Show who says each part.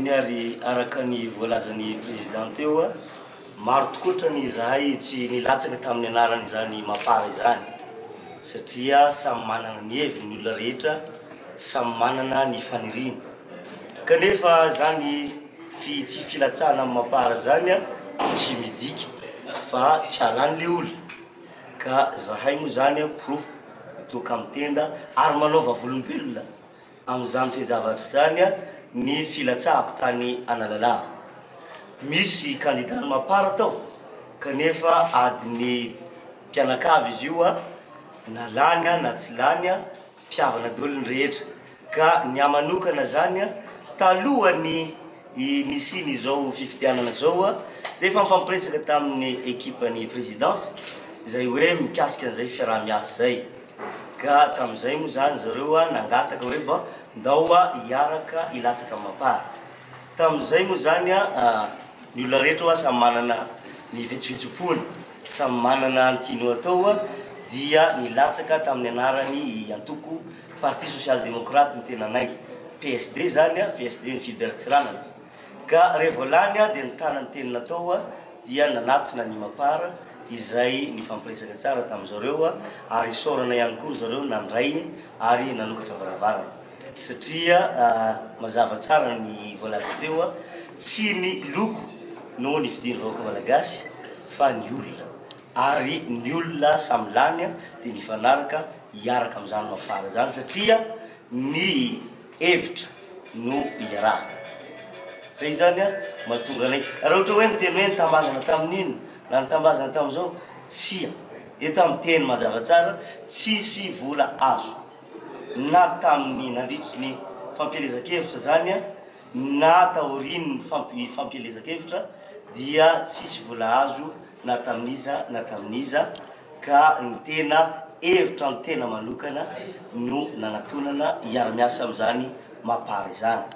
Speaker 1: Eny ary, araka ny voalazan'ny Président teo, maro tokoatra ny izahay tsy nilatsaka tamin'ny anaran'izany Mapar izany satria samy manana ny heviny ny olona rehetra, samy manana ny faniriany. Kanefa izany fi tsy filatsahana amin'ny Mapar izany tsy midika fa tsy halany le olona. Ka zahay moa izany porofo mitoaka amin'ny tenda ary manao vavolombelona Amin'izany toe-javatra izany ny filatsahako tany Analalava. Misy kandidan'ny Mapar tao kanefa adin'ny mpianakavy izy io na lany na tsy lany, mpihavana daholo ny rehetra. Ka ny ahy manokana izany talohan'ny nisian'izao fifidianana izao dia efa nifampiresaka tamin'ny ekipan'ny présidence izay hoe mikasika an'izay fiaraha-miasa izay. Ka tamin'izay moa izany zareo nangataka hoe mba ndao hiaraka hilatsaka amin'ny Mapar. Tamin'izay moa izany ny olona rehetra hoa samy manana ny vetsovetsom-pony, samy manana ny tiany ho atao dia nilatsaka tamin'ny anaran'ny antoko Parti Social Démocrate ny tenanay, PSD izany, PSD ny Philbert Tsiranana. Ka rehefa lany dia nitana ny teny natao dia nanatona ny Mapar izay nifampiresaka tsara tamin-dry zareo ary isaorana ihany koa ry zareo nandray ary nanokatra varavarana satria mazava tsara ny voalaza teo, tsy ny loko no nifidian'ny vahoaka malagasy fa ny olona ary ny olona samy lany dia nifanaraka hiaraka amin'izany Mapar izany satria ny hevitra no iarahana. Zay zany an mahatonga anay, raha ohatra hoe miteny hoe nitambazana tamin'ino na nitambazana tamin'izao, tsia, eto aho miteny mazava tsara, tsisy vola azo na tamin'ny nandritry ny fampielezan-kevitra zany an, na taorian'ny fampielezan-kevitra dia tsisy vola azo na tamin'iza na tamin'iza ka ny tena hevitra ny tena manokana no nanatonana hiara-miasa amin'izany Mapar izany.